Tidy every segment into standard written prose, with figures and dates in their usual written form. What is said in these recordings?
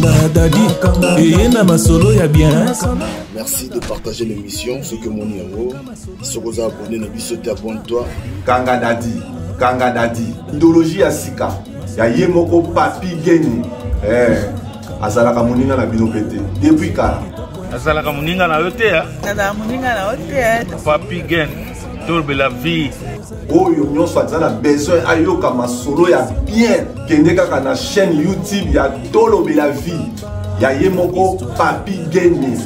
Kanga Dadi eye na masolo ya bien. Merci de partager l'émission. Soki omoni yango, soki oza abonné na biso te, abonne-toi. Kanga Dadi, Kanga Dadi, idéologie ya sika ya ye moko Papi Geni. Eh, azalaka moninga na bino mpe te depuis kala. Azalaka moninga na yo te. Azalaka moninga na yo te. Papi Geni, tolobela vie. Oyo nyonso aza na besoin ayoka masolo ya bien, kende kaka na chaîne YouTube ya Tolobela Vie ya ye moko Papi Geni,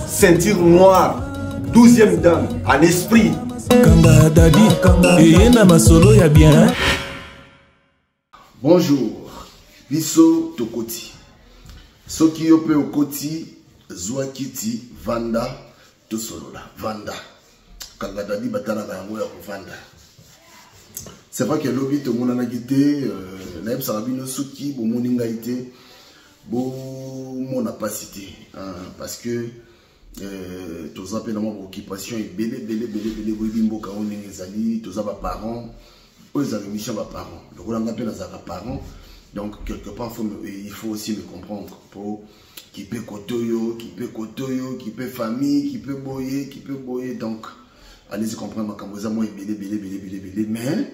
ceinture noire, 12e dan en esprit. Kanga Dadi eye na masolo ya bien. Bonjour, biso tokoti. Soki yo pe okoti, zwa kiti, vanda, tosolola, vanda. Kanga Dadi batalaka yango ya kovanda. C'est vrai que lobi tomonanaki te, nayebisaka bino soki bomoni ngai te, bomona pasi te, hein, parce que toza pe na mwa occupation ebele ebele ebele ebele, boyebi mboka oyo ndenge ezali, toza ba parents, oyo ezalaka émission ba parents, lokola nga mpe nazalaka parent, donc quelque part il faut aussi me comprendre po qui peut kotoyo, qui peut kotoyo, qui peut famille, qui peut boyer, qui peut boyer, donc allez-y comprendre makambo eza mwa ebele ebele ebele ebele ebele, mais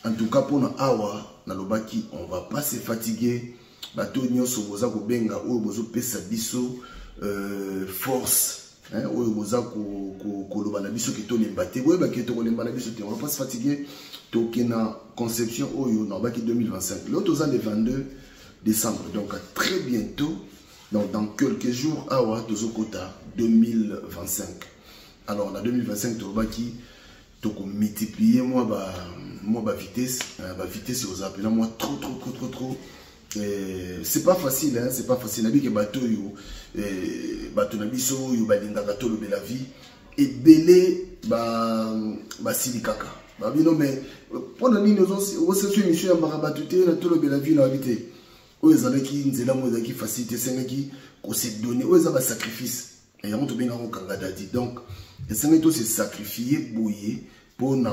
en tout cas mpona awa nalobaki on va pas se fatiguer. Bato nyonso boza kobenga oyo bozopesa biso force, hein, oyo boza koloba na biso ke tolemba te, boyeba ke tokolemba na biso te, on va pas se fatiguer. Toke na conception oyo nalobaki 2025, lelo toza le 22 décembre, donc à très bientôt, donc dans quelques jours awa tozokota 2025. Alors na 2025 tolobaki tokomultiplier mwa ba vitesse, ba vitesse oza mpena mwa trop trop trop trop trop. C'est pas facile, hein, c'est pas facile. Nabi ke bato oyo, bato na biso oyo balingaka tolobela vie ebele basili kaka babino, mais mpona nini ozosesu émission ya mbaka bato te na tolobela vie na babi te? Oyo ezalaki nzela moko ezalaki facile te, esengaki kose donner, oyo eza basacrifice yango tobengaka Kanga Dadi. Donc esengaki tose sacrifier boye mpona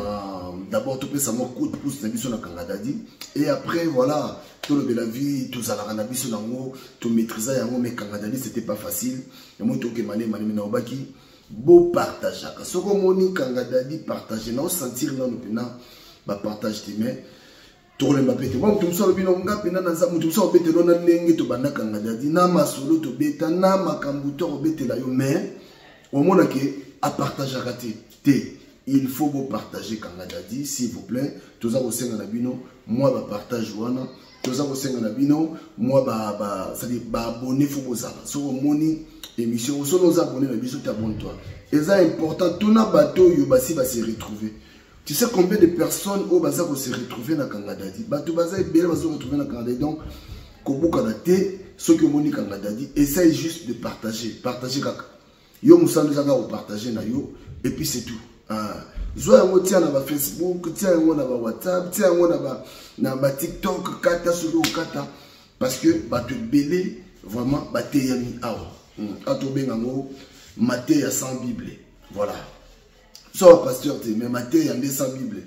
d'abord topesa mwa coup de pouce na biso na Kanga Dadi, et après voilà, tolobela vie tozalaka na biso nango, tomaîtrisa yango. Mais Kanga Dadi, c'était pas facile, yango tokema ne malemi na obaki bopartageaka. Soki omoni Kanga Dadi, partage na osentir nano mpena bapartage te, mais tokolemba mpe te. Mwa moto mosusu alobi no nga mpena naza moto mosusu akobetela na ndenge tobanda Kanga Dadi na masolo tobeta na makambo to akobetela yo, mais omonake apartageaka te te. Il faut bopartager Kanga Dadi, s'il vous plaît. Toza kosenga na bino mwa bapartage wana, toza kosenga na bino mwa c'est-à-dire baabonné, faut bozala. Soki omoni émission, soki oza abonné na biso te, abonne-toi, eza important. Tuna bato oyo basi base retrouver. Tu sais combien de personnes oyo baza kose retrouver na Kanga Dadi? Bato baza ebele baza retrouver na Kanga Dadi. Donc kobukana te, soki omoni Kanga Dadi, essaye juste de partager, partager kaka yo mosala eza kaka kopartage na yo, et puis c'est tout. Zwa yango, tia na bafacebook, tia yango na bawhatsapp, tia yango na batiktok, kata soki okata, parce que bato ebele vraiment bateyami awa. Atobenga yango mateya sans Bible, voilà, so pasteur te, mais mateya nde sans Bible,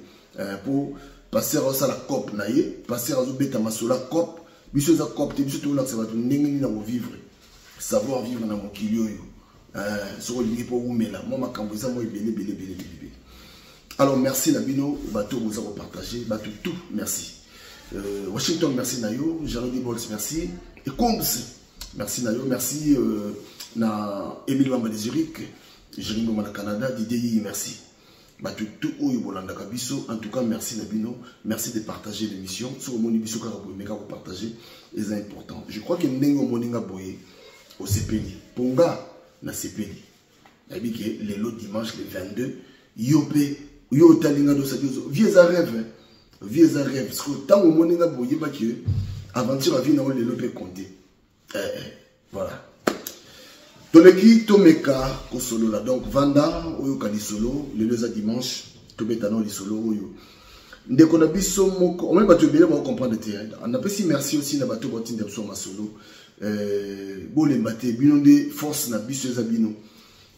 po pasteur azosala cope na ye, pasteur azobeta masolo ya cope, biso eza cope te. Biso tolakisa bato ndenge nini na kovivre, savoir vivre na mokili oyo, soki olingi mpo umela mwa makambo eza mwa ebele ebele ebele ebele ebele. Alors merci na bino bato boza kopartage, bato tout merci. Washington, merci na yo. Jarodi Bols, merci. Ecombs, merci na yo. Merci na Emile Bamba de Zurich, Jérémy Bamba na Canada, Didier, merci. Bato tout oyo bolandaka biso, en tout cas merci na bino, merci de partager l'émission. Soki omoni biso kaka boye, meka kopartager, eza important. Je crois que ndenge omoni nga boye, osepeli, mpo nga nasepeli. Nayebi ke lelo dimanche le 22, yo mpe yo otali nga dosaki vie eza rêve, vie eza rêve, parce que ntango omoni nga boye, yebaki aventure ya vie na yo lelo mpe compte. Voilà, toleki tomeka kosolola. Donc vanda oyoka lisolo, lelo eza dimanche, tobeta nao lisolo oyo ndeko na biso moko. Omoni bato ebele bakocomprendre te. Napesi merci aussi na bato batinda biso masolo, bolemba te, bino nde force na biso, eza bino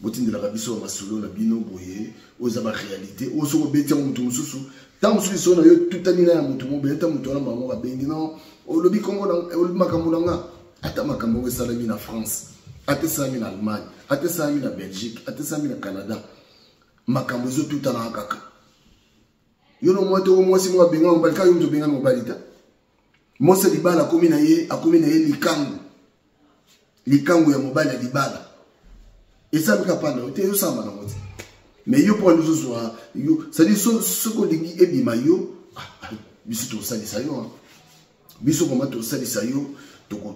botindelaka biso bamasolo na bino boye, oyo eza baréalité oyo soki obeti yango moto mosusu, ntango mosusu lisolo na yo tutani na ya moto mobele, ntango moto wana bango babengi non, olobi kombo, olobi makambo na nga. Ata makambo yango esalami na France, ata esalami na Allemagne, ata esalami na Belgique, ata esalami na Canada, makambo ezotutanaka kaka. Yo na mwa to mwasi moko abengana mobali, kaka yo moto obengana mobali ta. Mwasi ya libala akomi na ye, akomi na ye likangu. Likangu ya mobali ya libala. Esalami kaka panda yo te, ezosalama nango te. Mais yo mpo ozozwa yo, c'est-à-dire soki olingi ebima yo, biso tokosalisa yo. Biso vraiment tokosalisa yo,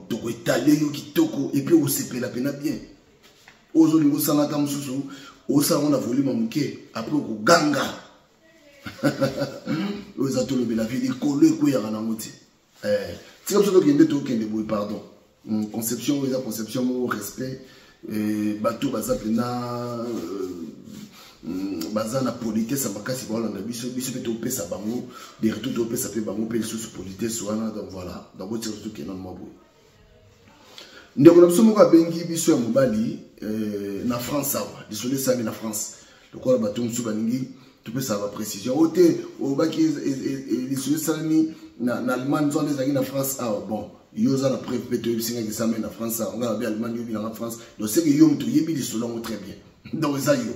tokoetale yo kitoko et puis okosepela pena bien. Ozolinga osala ata mosusu, osala ngo na volume ya moke, après okoganga. Oyo eza tolobela vie, likolo ekweyaka nango te. Tika biso tokende, tokende boye, pardon. Conception oyo eza conception moko respect. Bato baza mpena, baza na politesse ya makasi, baolanda biso, biso mpe topesa bango de retour, topesa mpe bango mpe lisusu politesse wana. Donc voilà, donc botika biso tokende mwa boye. Ndeko na biso moko abengi biso ya mobali na France awa, lisolo esami na France. Lokola bato mosusu balingi topesa ba précision oyo te, olobaki lisolo esalami na Allemagne, nzonde ezalaki na France awa. Bon, yo oza na preuve mpe toyebisi ngaki esalami na France awa, ngai nabi Allemagne, yobi nanga France. Donc c'est que yo moto oyebi lisolo yango très bien, donc eza yo.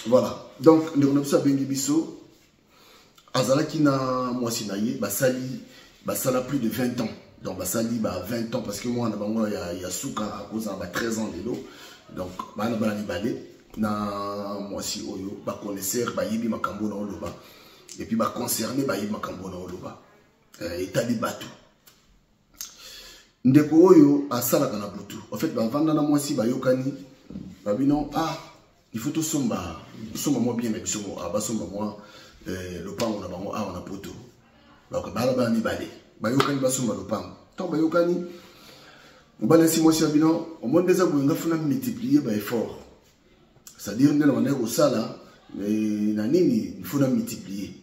Voilà, donc ndeko na biso abengi biso, azalaki na mwasi na ye, basali, basala plus de 20 ans. Donc basali ba 20 ans parce que mwana bango ya suka akozala ba 13 ans lelo. Donc bana bana mibale na mwasi oyo, ba connaisseur bayebi makambo na oloba, et puis ba concerné bayebi makambo na oloba. Etali bato. Ndeko oyo asalaka na butu, en fait bavanda na mwasi, bayokani, babino, ah, il faut tosomba, tosomba mwa bien na biso mo, ah, basomba mwa lopango na bango awa na poto. Donc bana bana mibale bayokani basomba lopango. Ntango bayokani, mobali asi mwasi ya bino, omoni eza boye, nga funa multiplier ba effort, c'est-à-dire nde na bandaki kosala na nini, il faut na multiplier.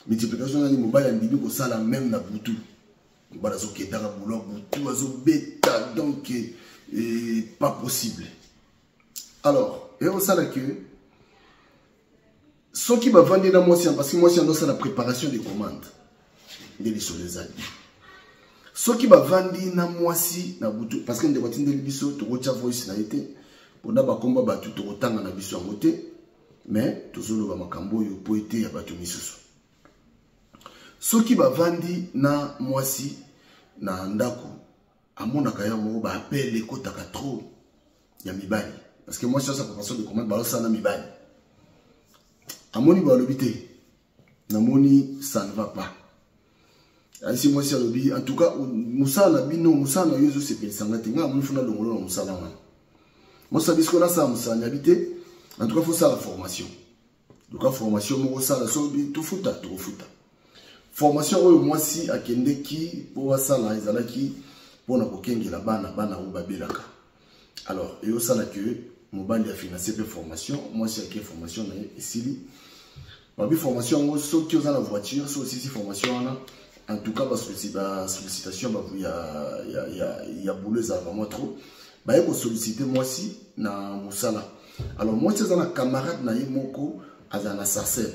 Multiplication nani? Mobali andimi kosala même na butu. Mobali azokendaka boulot butu, azobeta, donc pas possible. Alors eyokosala ke soki bavandi na mwasi, parce que mwasi yango asala préparation de commande, nde lisolo ezali. Soki bavandi na mwasi na butu, parce que ndeko atindeli biso, tokotia voice na ye te mpona bakomba bato, tokotanga na biso yango te, mais tozoloba makambo oyo po ete ya bato misusu. Soki bavandi na mwasi na ndako, amonaka ya moko baappel ekotaka trop ya mibali, parce que mwasi asala préparation de commande, bazosala na mibali. Amoni balobi te, namoni ça ne va pas. Ayisi mwasi, alobi, en tout cas mosala na bino, mosala na yo ezosepelisanga te, ngai amoni funa longolo na mosala wana. Mwasi abi, sikoyo nasala mosala nayebi te, en tout cas fosala formation, luka formation moko osala, soki tofuta tokofuta. Formation oyo mwasi akendeki mpo asala ezalaki mpona kokengela bana, bana oyo babelaka. Alors eyosala ke mobali afinance mpe formation, mwasi ake formation na ye esili. Babi formation yango, soki oza na voiture, soki osilisi formation wana, en tout cas basollicitation ya boulot ezalaka mwa trop, baye kosollicite mwasi na mosala. Alors mwasi aza na camarade na ye moko azala na sarcelle,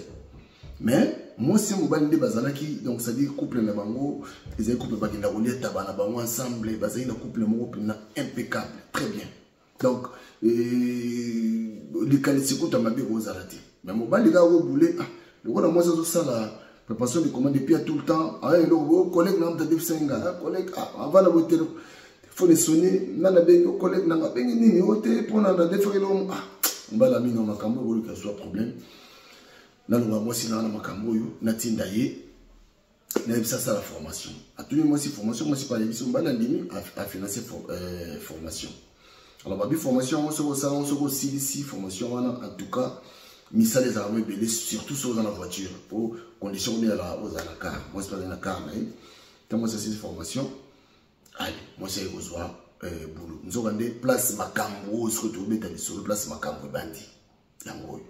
mais mwasi ya mobali nde bazalaki, donc c'est-à-dire couple na bango ezali couple bakenda kolia taba na bango ensemble, bazali na couple moko mpena impeccable, très bien. Donc likanisi kuta mabe kozala te, mais mobali kaka kobule, ah, lokola mwasi azosala préparation de commande, et puis tout le temps aya eloko, collègue na moto adefisa nga, collègue avanda boye, telefone esone, nani abengi? O collègue nanga abengi nini? O te, mpona na defaki eloko. Ah, mobali amino makambo ekoluka zwa problème, nalonga mwasi na wana makambo oyo, natinda ye, nayebisa asala formation. Atuni mwasi formation, mwasi mpe ayebisi mobali, andimi afinance formation. Alors babi formation yango, soki osala yango, soki osilisi formation wana, en tout cas misala ezalaka mo ebele, surtout soki oza na voiture, po condition nde ezalaka ozala na car. Mwasi mpe azali na car na ye. Ntango mwasi asilisi formation, ale mwasi aye kozwa boulot. Nzoka nde place makambo oyo soki tobeta lisolo, place makambo ebandi yango oyo,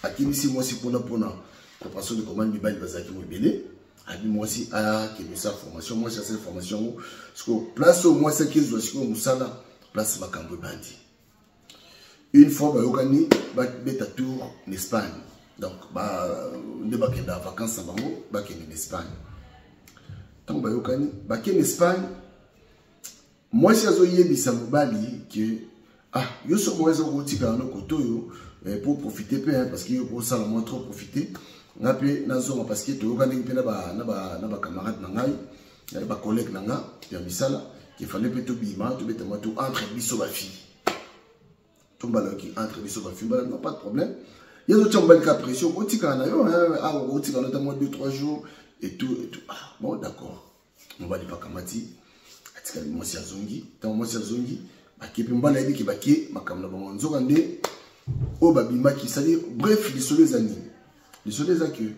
akimisi mwasi kuna mpona préparation de commande, mibali bazalaki mo ebele. Abi mwasi akende osala formation, mwasi asali formation yango. Sikoyo place oyo mwasi akezwa sikoyo mosala, place makambo ebandi. Une fois bayokani babeta tour na Espagne, donc nde bakenda vacances na bango, bakende na Espagne. Ntango bayokani bakende Espagne, Mwasi azoyebisa mobali ke ah, yo so moyen eza kotikala no kote oyo eh, pour profiter mpe hein, parce que yo kosala mwa trop profiter nga mpe nazonga parce que toyokanaki mpe na bacamarade na ngai eh, bacollègue na nga ya misala qu'il fallait mpe tobima tobeta mwa to entre biso bafille tombalaki entre biso bafille mbala non pas de problème ye azotya mobali ka pression otikala na yo awa otikala nota mwa 2 3 jours et tout et tout. Ah bon, d'accord. Mobali mpe akamati, atikali, mwasi azongi. Ntango mwasi azongi, bake mpe mobali ayebi ke bake makambo na bango, nzoka nde oyo babimaki sali. Bref, lisolo eza nini? Lisolo eza ke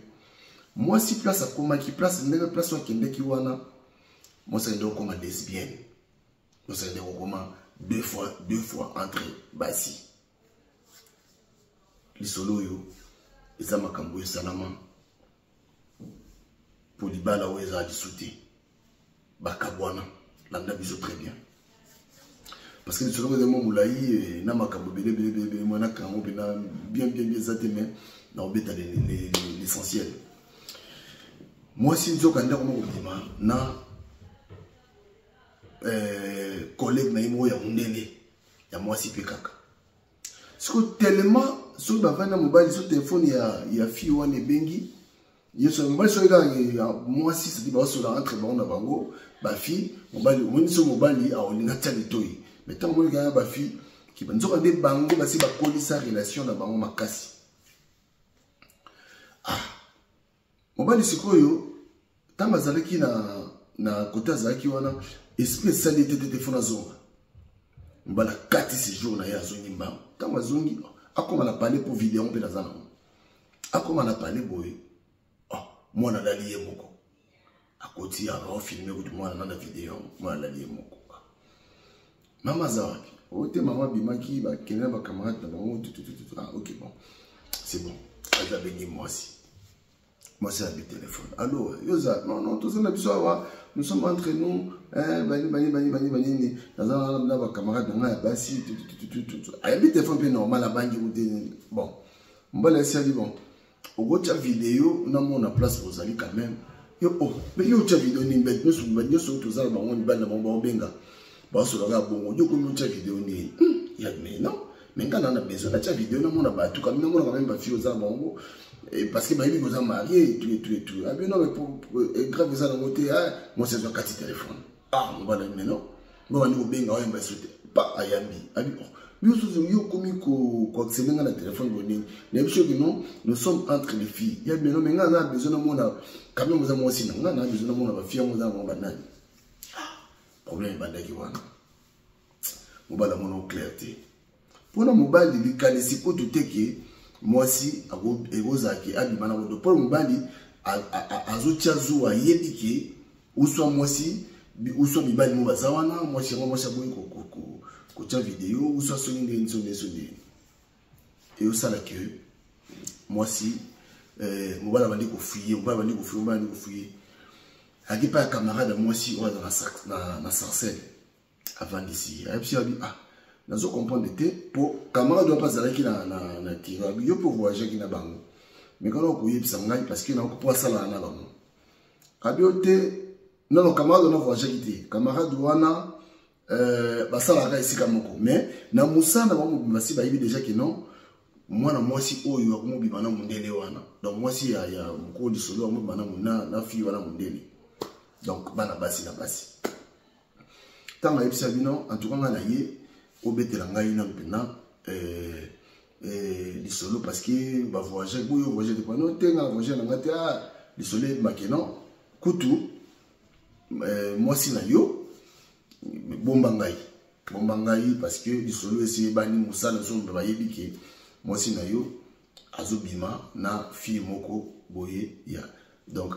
mwasi, place akomaki, place ndenge place oyo akendeki wana, mwasi akende kokoma lesbienne. Mwasi akende kokoma deux fois deux fois entre basi. Lisolo oyo eza makambo esalama mpo libala oyo ezala lisu te, bakabwana. Landa biso très bien parce que lisolo eza mwa molai eh, na makambo ebele ebele ebele ebele. Mwa nakango mpena bien bien bien eza te, mais naobeta l'essentiel. Mwasi nzoka ndako moko kobima na eh, collègue na ye moko ya mondele ya mwasi mpe kaka. Siko tellement soki bavandi na mobali, so telefone ya fille wana ebengi ye, so mobali soki kaka ya mwasi, cetadi baosola entre bango na bango bafille. Mobali omoni, so mobali aolinga tia litoi, mais ntango omoni kaka bafille kiba, nzoka nde bango basi bakolisa relation na bango makasi. Ah, mobali sikoyo ntango azalaki na kote azalaki wana, esprit esali ete te, fona azonga. Mobali akati séjour na ye, azongi mbango. Ntango azongi, akóma na palais, mpo video mpe naza nango, akóma na palais boye, oh, mwana alali ye moko. Akoti, aofilme kutu mwana na video, mwana alali ye moko. Mama aza wapi? Oyo te, mama abimaki, bakende na bacamarade na bango tutututu. Ah ok, bon, c'est bon. Aza abengi mwasi, mwasi abi telefone: allo, yo oza? Non, non, toza na biso awa, nous sommes entre nous, bani bani bani bani banini, naza na bacamarade na ngai ya basi tututututu. Ayambi telefone mpe normal, abangi kute. Bon, mobali asi abi: bon, okotya video namona place ozali quand même. Yo, oh, mais yo otya video nini? Bato nyonso, bato nyonso toza na bango, mibali na bango baobenga, baosolaka bongo, yo komi otya video nini? Ya mais non, mais nga na besoin natya video namona bato kami, namona quand même bafille oza na bango, parce que bayebi koza marié et tout et tout et tout. Abi non, mais grave eza nango te. Mwasi azwa kati telefone. Ah, mobali, mais non, bobandi kobenga, oyamba so te pa ayambi. Abi: oh, biso yo okomi koaccéder nga na telefone bonini? Nayebi soki non, nous sommes entre les filles. Ya mais non, mais nga naza besoin namona quand même, oza mwasi na nga, na besoin namona bafille yango oza na bango banani. Problème ebandaki wana. Mobali amona clair te mpona mobali likanisi kutu te ke mwasi ekozalaki abima na koto. Mpona mobali azotia zuwa, ayebi ke uswa mwasi, uswa mibali mo baza wana. Mwasi yango, mwasi aboyi kotia video, uswa soki ndenge so ndenge so ndenge eyosala ke mwasi eh, mobali abandi kofuye, mobali abandi kofuye, mobali abandi kofuye. Aki mpa ya camarade ya mwasi oyo aza na Sarcelle, avandisi ye, ayebisi abi: ah, nazo comprendre te, mpo camarade wana mpe azalaki na tiro. Abi: yo mpe voyageaki na bango, mais kana okoyebisa ngai parce que po asalaka na bango. Abi yo te, non non, camarade wana voyageaki te. Camarade wana basalaka esika moko, mais na mosala na bango mobimba basi bayebi déjà ke non, mwana mwasi oyo akomobima na mondele wana. Donc mwasi ya mokolo lisolo akomobima na fille wana mondele. Donc bana basi na basi. Ntango ayebisa bino, en tout cas ngai na ye obetela ngai nano mpena lisolo parce que bavoyage boyo voyage te pano te, ngai voyage na ngai te. Ah, lisolo eyebimake non, kutu mwasi na yo bomba ngai, bomba ngai parce que lisolo esi eyebani, mosala nyonso bayebi ke mwasi na yo azobima na fille moko boye ya. Donc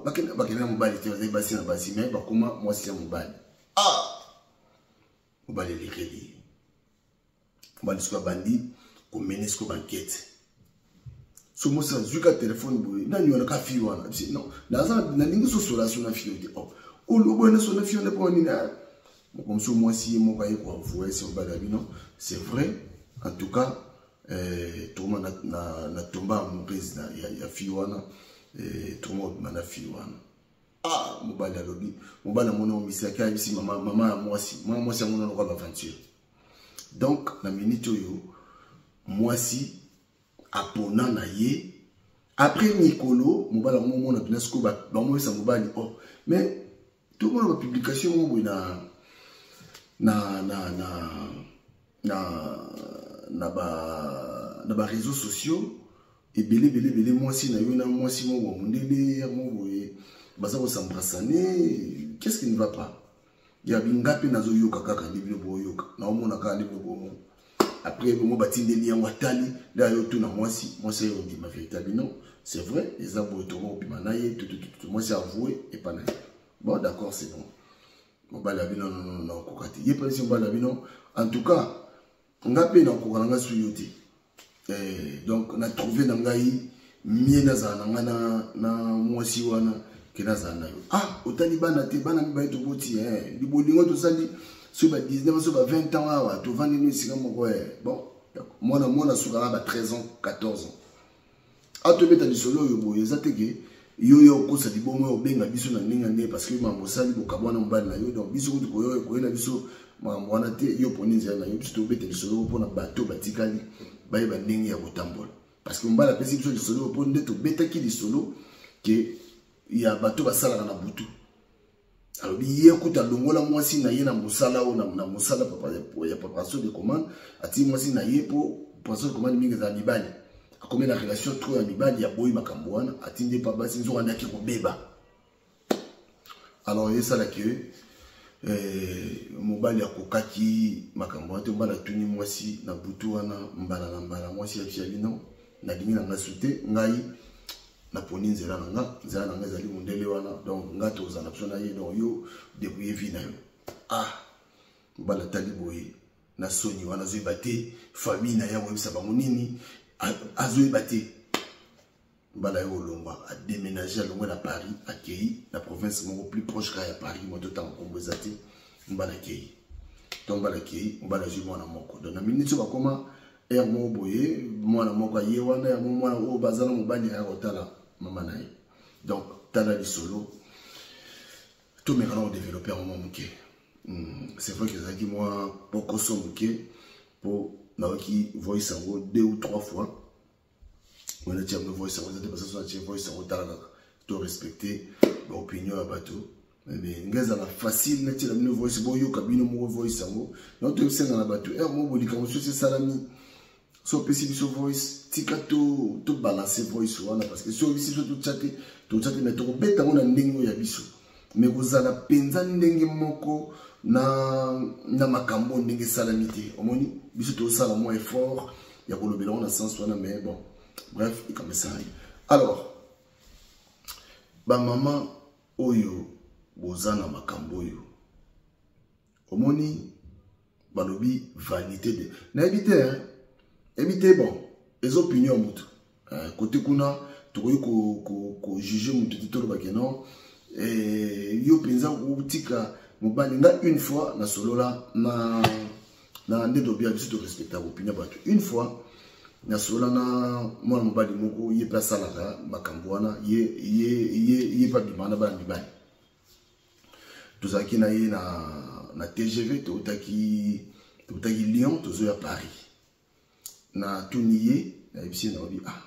bakende na mobali te, bazali basi na basi, mais bakoma mwasi ya mobali. Ah, mobali elekeli. Mobali sikoyo abandi komene sikoyo bankete. So mwasi azwi ka telefone boye: nani wana? Ka fille wana. Non, naza nalingi sosola so na fille te. Oh, oloboye na so na fille wana mpo nini? Moko mosusu mwasi ye moko aye koavouer se mobali ya bino: c'est vrai, en tout cas tokoma na tomba amoureuse ya fille wana, tokoma kobima na fille wana. Ah, mobali alobi, mobali amoni omisaki, ayebisi mama, mama ya mwasi, mama mwasi yango nano kwa baventure. Donc na minute oyo mwasi apona na ye après mikolo mobali yango omona mpena sikoyo bamoyesa mobali, oh mais tomona bapublication moko boye na na na na na na ba na ba réseaux sociaux ebele ebele ebele, mwasi na yo na mwasi moko ya mondele ya moko boye baza kosambrasane, qu'est-ce qui ne va pas? Ya binga mpe nazoyoka kaka nde bino boyoka, naomona kaka nde bino bomona. Après bongo batindeli yango, atali nde ayo tuna mwasi, mwasi ayo ondima vérité bino, c'est vrai, eza boye, toko kobima na ye tutututu. Mwasi avoue epa na ye, bon d'accord, c'est bon. Mobali ya bino nakokoka te, ye mpe mobali ya bino, en tout cas nga mpe nakokoka na ngai su yo te. Donc na trouve na ngai mie nazala na ngai na mwasi wana ke nazala na yo. Ah, otali bana te, bana mibale toboti, libolingo tosali soki ba 19, soki ba 20 ans awa tovandi no esika moko. Bon, mwana mwana sukaka ba 13 ans, 14 ans. Atobeta lisolo oyo boye, eza te ke yo yo okosa libongo oyo obenga biso na ndenge ndenge, parce que makambo osali, bokabwana mobali na yo. Donc biso kutu koyela biso makambo wana te, yo poni nzela na yo. Biso tobeta lisolo mpona bato batikali bayeba ndenge ya kotambola, parce que mobali apesi biso lisolo mpo nde tobetaki lisolo ke ya bato basalaka na butu. Alobi ye kuta alongola mwasi na ye na mosala oyo, na mosala ya préparation de commande, atii mwasi na ye mpo préparation de commande mingi ezala mibali, akomi na relation trop ya mibali, aboyi makambo wana, atindi epa basi, nzoka nde ake kobeba. Alors esalaki mobali akokaki makambo wana te. Mobali atuni mwasi na butu wana mbala na mbala, mwasi ya bino, nalingi na ngai su te, ngai naponi nzela na nga, nzela na nga ezali mondele wana, donc nga tozala biso na ye, donc yo débrouille vie na yo. Ah, mobali atali boye na soni wana, azoyeba te famille na ye akoyebisa bango nini, azoyeba te. Mbala ye olongwa, adéménage, alongwe na Paris, akei na province moko plus proche kaka ya Paris, moto otanga nkombo eza te. Mbala akei to mbala akei, mobali azwi mwana moko. Donc na minute oyo bakoma ere moko boye, mwana moko aye wana yango, mwana oyo baza na mobali aya kotala mama na ye. Donc tala lisolo, tomeka na kodévelopper yango mwa moke. C'est vrai que ezalaki mwa pokoso moke mpo nayoki voice yango deux ou trois fois wana. Tia yango voice yango eza te, parce que natie voice yango, tala kaka, to respecter baopinion ya bato, mais ngai ezala facile natiela bino voice, boyoka bino moko voice yango. Na toyebisenga na bato ere moko bolika mosusu esalami, so opesi biso voice, tika tobalance voice wana, parce que so oyebisi biso totya te, totya te, mais tokobeta yango na ndenge oyo ya biso, mais kozala mpenza ndenge moko na makambo ndenge esalami te. Omoni biso tozosala mwa effort ya kolobela yango na sens wana, mais bon, bref, ekambo esalami. Alors bamama oyo boza na makambo oyo, omoni balobi vanité de nayebi te, yebi te, bon, eza opinion ya motu kote kuna, tokoki kojuger motu te, tolobake non, yo mpenza otika mobali. Nga une fois nasolola na nde tobia biso, torespectaka opinion bato. Une fois nasolola na mwana mobali moko, ye mpe asalaka makambo wana, ye mpe abimaka na bana mibali. Tozalaki na ye na TGV, toutaki Lyon, tozoya Paris. Natuni ye, nayebisi ye, nayobi: "Ah,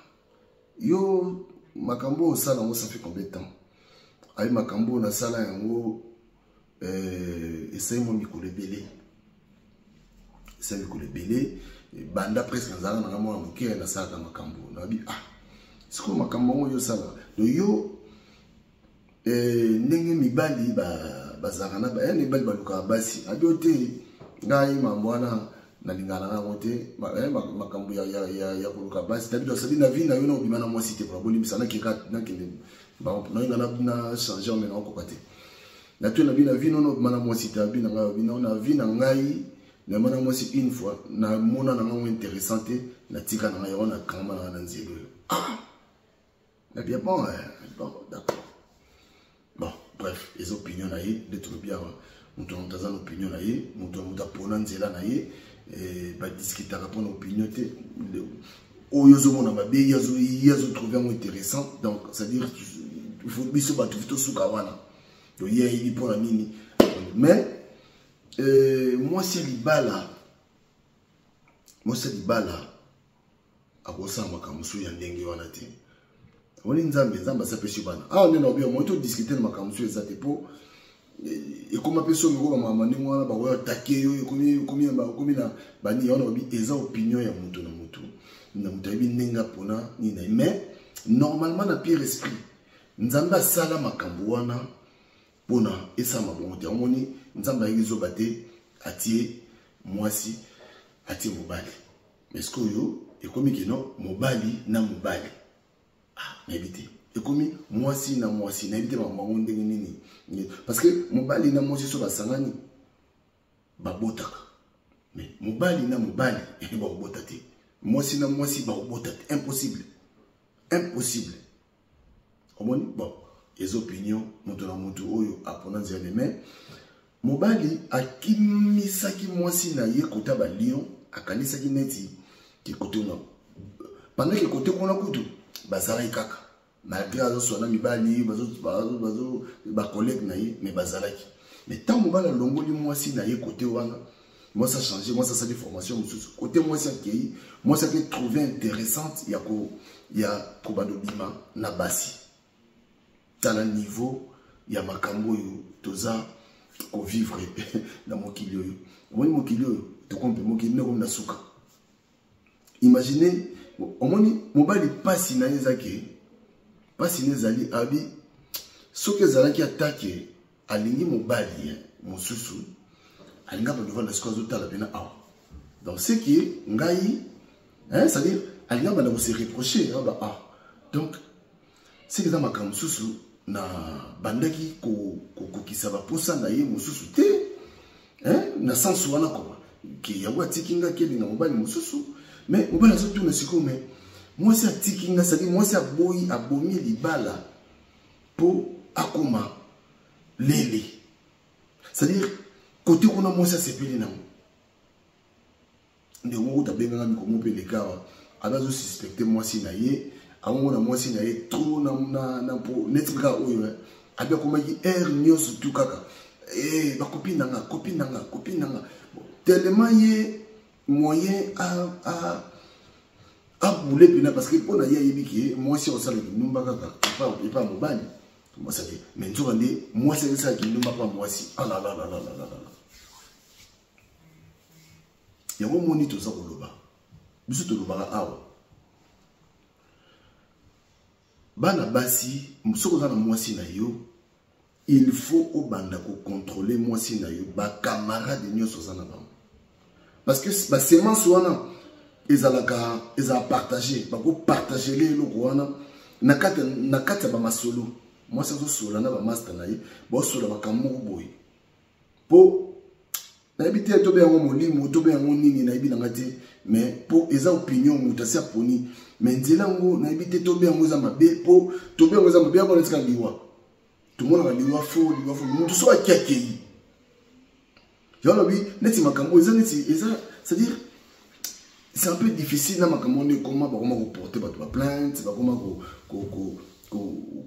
yo makambo oyo osala yango, ça fait combien de temps?" Ayi: "Makambo oyo nasala yango, esali mwa mikolo ebele, esali mikolo ebele, banda presque nazalaka nanga mwana moke nasalaka makambo." Nayebi: "Ah, sikoyo makambo yango oyo osala, donc yo ndenge mibali bazalaka na ya mibali balukaka basi?" Abi: "O te, ngai mambo wana nalingaka na yango te, makambo ya koluka basi." Tabi asali na vie na yo na obima na mwasi te, mpona bolimbisa, nakende nalinga na change me naokoka te. Natwe na bi na vie nono obima na mwasi te. Abi na ngai, abi na vie na ngai nayamba na mwasi une fois, namona na ngango intéressant te, natika na ngai yango, nakangama na ngai na nzela oyo. Ah, bien, bon, bon, d'accord, bon, bref, eza opinion na ye nde tolobi awa. Moto na moto aza na opinion na ye, moto na moto apona nzela na ye, badiskutaka mpona opinion te. Oyo ozomona mabe, ye azotrouve yango intéressant. Donc c'est à dire biso bato tosuka wana. Donc ye ayebi mpo na nini. Mais mwasi ya libala, mwasi ya libala akosala makambo mosusu ya ndenge wana te. Omoni Nzambe, Nzambe asapesi bana awa nde na obiya moyi todiskute na makambo mosusu eza te, mpo ekoma mpe soki okoma makambo ndenge wana bakoya atake yo, ekomi na bani yango. Naobi eza opinion ya moto na moto na moto, ayebi ndenge apona nini na ye. Mais normalement, na pire esprit, Nzambe asala makambo wana mpona esalama bongo te. Omoni, Nzambe ayebi zoba te, atie mwasi, atie mobali. Mais ce oyo ekomi keno mobali na mobali, ah, nayebi te. Ekomi mwasi na mwasi, nayebi te makambo yango ndenge nini, parce que mobali na mwasi so basangani babotaka, mais mobali na mobali bakobota te, mwasi na mwasi bakobota te. Impossible, impossible. Omoni, bon, eza opinion moto na moto oyo apona nzela. Mais mobali akimisaki mwasi na ye kota balion, akanisaki neti ke kote kuna, pendant ke kote kuna kutu bazalaki kaka, malgré azoswana mibali bacollègue na ye, mais bazalaki. Mais ntango mobali alongoli mwasi na ye kote wana, mwasi achange, mwasi asali formation mosusu kote. Mwasi akei, mwasi ake trouve intéressante ya kobanda obima na basi. Tala niveau ya makambo oyo toza kovivre na mokili oyo. Omoni mokili oyo, tokompe mokili nde komi na suka. Imagine, omoni mobali, mpasi na ye ezaki, mpasi na ezali abi soki ezalaki atake alingi mobali mosusu, alinga bato vanda. Sikoyo azotala mpena awa, donc ce qui ngai, hein, c'est-à-dire alinga banda kose reprocher ba ah, donc ce eza makambo mosusu na bandaki kokokisa baposa na ye mosusu te, hein, na sens wana koma ke yango atiki nga kelinga mobali mosusu. Mais mobali azotuna sikoyo, mais mwasi atiki nga, c'est-à-dire mwasi aboyi, abomi libala mpo akoma lele, c'est-à-dire kote kuna mwasi asepeli nango. Ndeko moko tabengaka mikomo mpe eleka awa, abe azosuspecte mwasi na ye, amomona mwasi na ye trop na po neti kaka oyo abe akomaki aire nyonso tu kaka bacopine nanga, copine nanga, copine nanga, tellement ye moyen abule mpena, parce que mpo na ye ayebi ke mwasi akosala kindumba kaka epa mobali. Mwasi ake, mais nzoka nde mwasi akosala kindumba mpa mwasi. Alalalalala, yango moni toza koloba. Biso tolobaka awa, bana basi, soki oza na mwasi na yo, il faut obanda kocontrôle mwasi na yo, bacamarade nyonso oza na bango, parce que basemence wana ezalaka, ezala partage, bakopartage le eloko wana na kati ya bamasolo. Mwasi azosola na bamaster na ye, baosola makambo moko boye, mpo nayebi te tobe yango molimo, tobe yango nini, nayebi nanga te. Mais mpo eza opinion, moto asi aponi, mais nzela yango nayebi te tobe yango eza mabe, mpo tobe yango eza mabe. Yango netika liwa, tomonaka liwa fo, liwa fo. Moto so aki akei, yango lobi neti makambo eza neti eza, c'est-à-dire c'est un peu difficile na makambo nde ekoma. Bakoma koporte bato baplainte, bakoma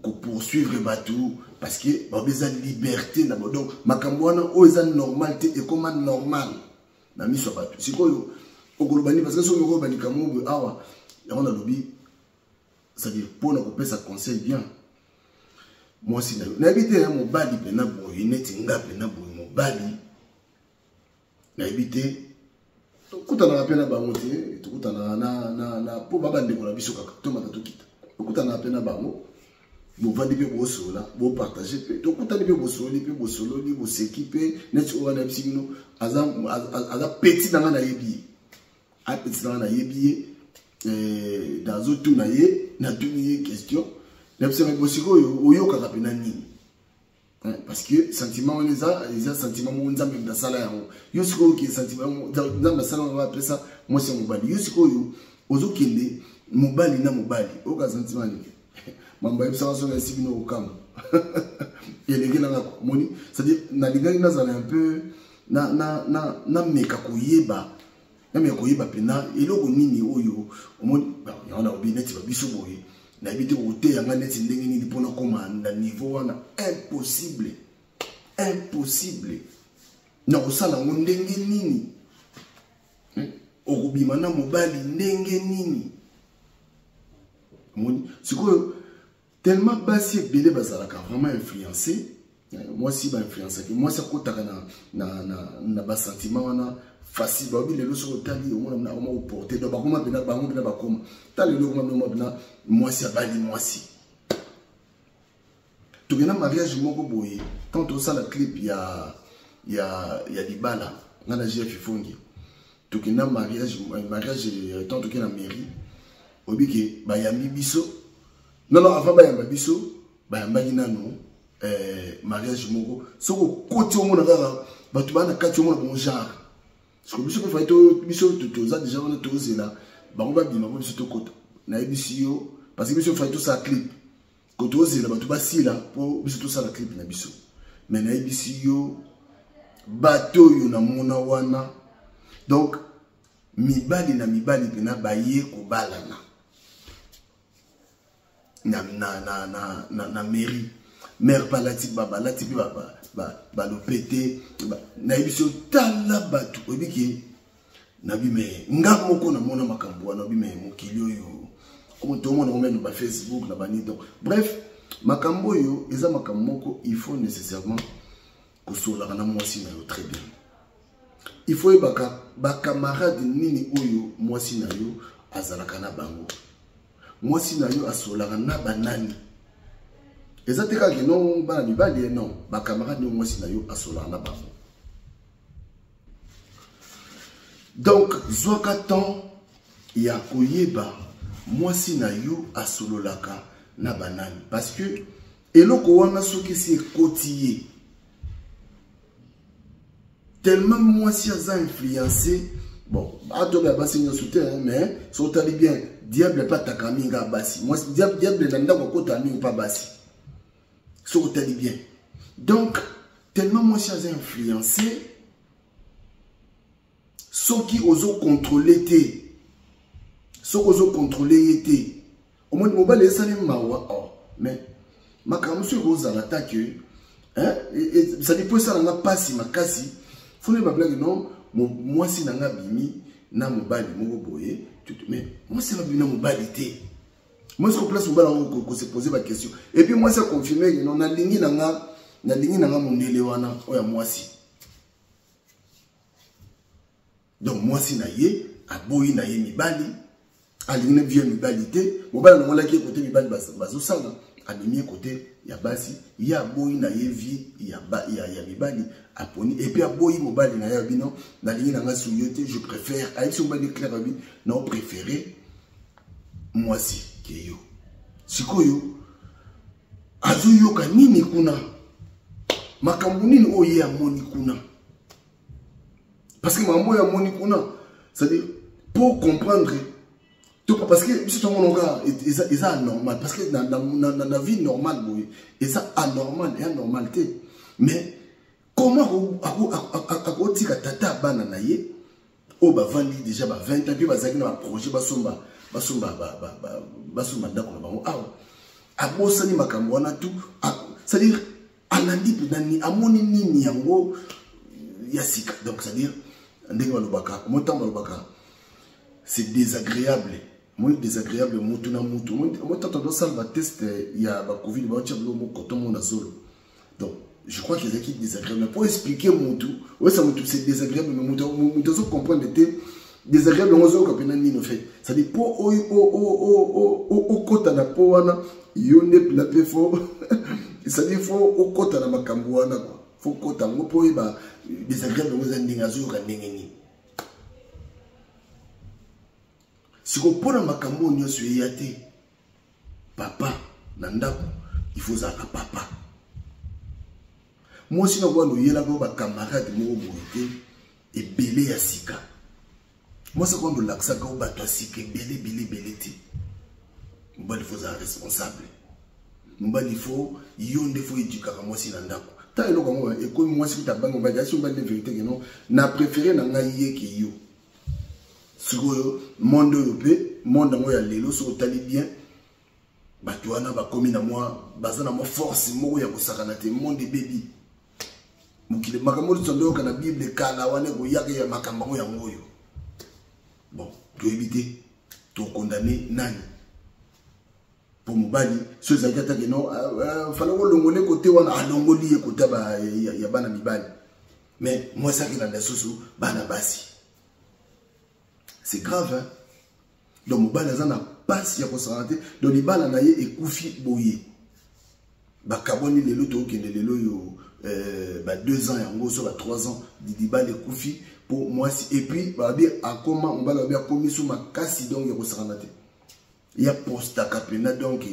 kopoursuivre bato, parce que babi eza liberté na bo. Donc makambo wana oyo eza normal te, ekoma normal na miso ya bato. Sikoyo okoloba nini? Parce que soki okoloba likambo boye awa, yango nalobi, c'est-à-dire mpona kopesa conseil bien, mwasi na yo, nayebi te ya mobali mpena boye neti nga mpena boye mobali, nayebi te. Tokutanaka mpe na bango te, tokutanaka na mpo babandeko na biso kaka, tomata tokita, tokutanaka mpe na bango, bovandi mpe bosola, bopartage mpe, tokutani mpe bosololi mpe, bosololi, boseki mpe. Neti oyo wana yebisi bino, aza petit na nga, nayebi ye, apeti na nga, nayebi ye. Nazotuna ye, natuni ye question, nayebisaka bosikoyo oyokaka mpena nini, parce que sentiment wana eza sentiment moko Nzambe moto asala yango. Yo sikoyo oke sentiment Nzambe asala yango, apesa mwasi ya mobali. Yo sikoyo ozokende mobali na mobali, oyoka sentiment nini? Mambo ayebisaka so na esi bino kokama eleki nanga moni. C'est-à-dire nalingaki nazala un peu nameka koyeba, nameka koyeba mpena eloko nini oyo omoni. Yango nalobi neti babiso boye, nayebi te koteya nga neti ndenge nini mpona koma na niveau wana, impossible. Impossible. Na kosala yango ndenge nini? Okobima na mobali ndenge nini? Omoni sikoyo, tellement basi ebele bazalaka vraiment influencé. Mwasi bainfluencaki, mwasi akotaka na basentiment wana facile. Baobi lelo soki otali, omona akoma koporte, donc bakoma mpena bango mpena bakoma ta lelo okoma mpena mpena mwasi abali mwasi. Tokenda mariage moko boye, tant tosala clip ya libala, nga na JF Ifongi, tokenda mariage. Tant tokenda mairie, oyebi ke bayambi biso. Non, non, avant bayamba biso, bayambaki nano mariage moko. Soki okoti, omona kaka bato baa na kati, omona bon genre. Siko biso mpe fai, biso toza déjà wana, tozela bango babima mpo biso tokota. Nayebisi yo, parce que biso fai tosala clip, ko tozela bato basila mpo biso tosala clip na biso. Mais nayebisi yo, bato oyo namona wana, donc mibali na mibali mpena baye kobalana na mairie. Mare mpe alati, balati mpe balopete. Nayebi yo, tala bato, oyebi ke nabi me nga moko namona makambo wana, obi me mokili oyo tomona ngo meme na bafacebook na bani. Donc bref, makambo oyo eza makambo moko, il faut nécessairement kosololaka na mwasi na yo très bien. Il faut yebaka bacamarade nini oyo mwasi na yo azalaka na bango, mwasi na yo asololaka na banani. Eza te kaka no bana mibali, non, bacamarade oyo mwasi na yo asololaka na bango. Donc zwaka temps ya koyeba mwasi na yo asololaka na banani, parce que eloko wana soki esi ekoti ye, tellement mwasi aza influencé. Bon, atobe ya basi nyonso te, mais soki otali bien, diable mpe ataka mingi ya basi. Mwasi diable na ndako akotaka mingi mpa basi, soki otali bien. Donc tellement mwasi aza influencé, soki ozocontrôle te, soki ozocontrôle ye te, omoni mobali esali mawa. Oh, mais makambo mosusu ekozala ta ke c'est-à-dire mpo esalanga mpasi makasi, funa bablage. Non, mwasi na nga abimi na mobali moko boye, mais mwasi abimi na mobali te. Mwasi ko place mobali yango kose poser baquestion, et puis mwasi aconfirme ke non, nalingi na nga mondele wana oyo ya mwasi. Donc mwasi na ye aboyi na ye mibali, alingi na vie mibali te. Mobali alongolaki ye kote mibali bazosala, amemi ye kote ya basi. Ye aboyi na ye vie ya mibali, aponi. Et puis aboyi mobali na ye, abi non, nalingi na nga su yo te, je préfère. Ayebisi mobali clair, abi na opréféré mwasi ke yo. Sikoyo azoyoka nini kuna? Makambo nini oyo ye amoni kuna? Parce que makambo oyo amoni kuna, c'est-à-dire pour comprendre to, parce que biso tomonaka eza anormal, parce que na vie normale boye eza anormal, eya normal te. Mais comment akotika tata bana na ye oyo bavandi déjà ba 20 ans, mpe bazalaki na baprojet basomba ndako na bango awa? Abosani makambo wana tout, c'est-à-dire alandi mpenza nini, amoni nini yango ya sika? Donc c'est-à-dire ndenge balobaka, mo ntango balobaka c'est désagréable, moi désagréable mutu na mutu. Mo ntango tozosala batest ya bacovid, baotia biloko mokoto mo na zolo. Donc je crois qu'ezalaki désagréable pour expliquer mutu oyesa mutu c'est désagréable, mais mutu mutu azocomprendre te désagréable yango ozoyoka mpena nini en fait. C'est-à-dire mpo okota na po wana, yo nde mpena mpe faut, c'est-à-dire faut okota na makambo wana quoi, faut kota yango mpo oyeba désagréable yango eza ndenge azoyoka ndenge nini. Siko mpona makambo oyo nyonso eya te, papa na ndako, il faut ozalaka papa. Mwasi na wana oyelaka oyo bacamarade moko boye te ebele ya sika. Mwasi akwanda olakisaka oyo bato ya sika ebele ebele ebele te. Mobali faut ozala responsable. Mobali faut yo nde faut éduquaka mwasi na ndako. Ta eloko yango ekomi, mwasi kuta bangi mobali asi mobali nde vérité ke non, na préféré na ngai ye ke yo. Sikoyo monde oyo mpe monde yango ya lelo, soki otali bien, bato wana bakomi na mwa, baza na mwa force moko ya kosakana te. Monde ebebi. Mokili makambo nyonso ndoyoka na Bible kala wana ekoyaka ya makambo yango yango oyo. Bon, toyebi te tokondane nani mpo mobali so ezalaki ata keno ah, ah, fala kolongole kote wana alongoli ye kote ya bana mibali, mais mwasi akelanda susu bana basi. C'est grave, hein? Donc mobali aza na mpasi ya kosangana te, donc libala na ye ekufi boye, bakabwani lelo, tokokende lelo oyo ba 2 ans yango so ba 3 ans, libala ekufi mpo mwasi. Et puis babi akoma mobali, babi akomi so makasi, donc ya kosangana te, ya postaka mpena, donc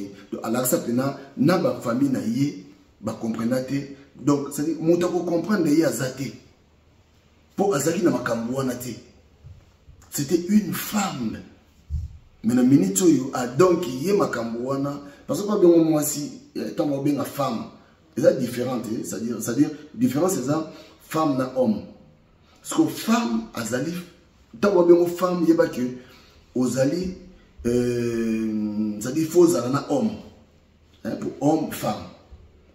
alakisa mpena na bafamille na ye bacomprena te. Donc c'est-à-dire moto akocomprendre ye aza te, mpo azalaki na makambo wana te. C'était une femme, mais na minute oyo donc ye makambo wana, parce que babengo mwasi, ntango babenga femme eza différente, c'est-à-dire différence eza femme na homme. Parce que femme azali, ntango babengo femme, yeba ke ozali c'est-à-dire faut ozala na homme, hein, pour homme femme.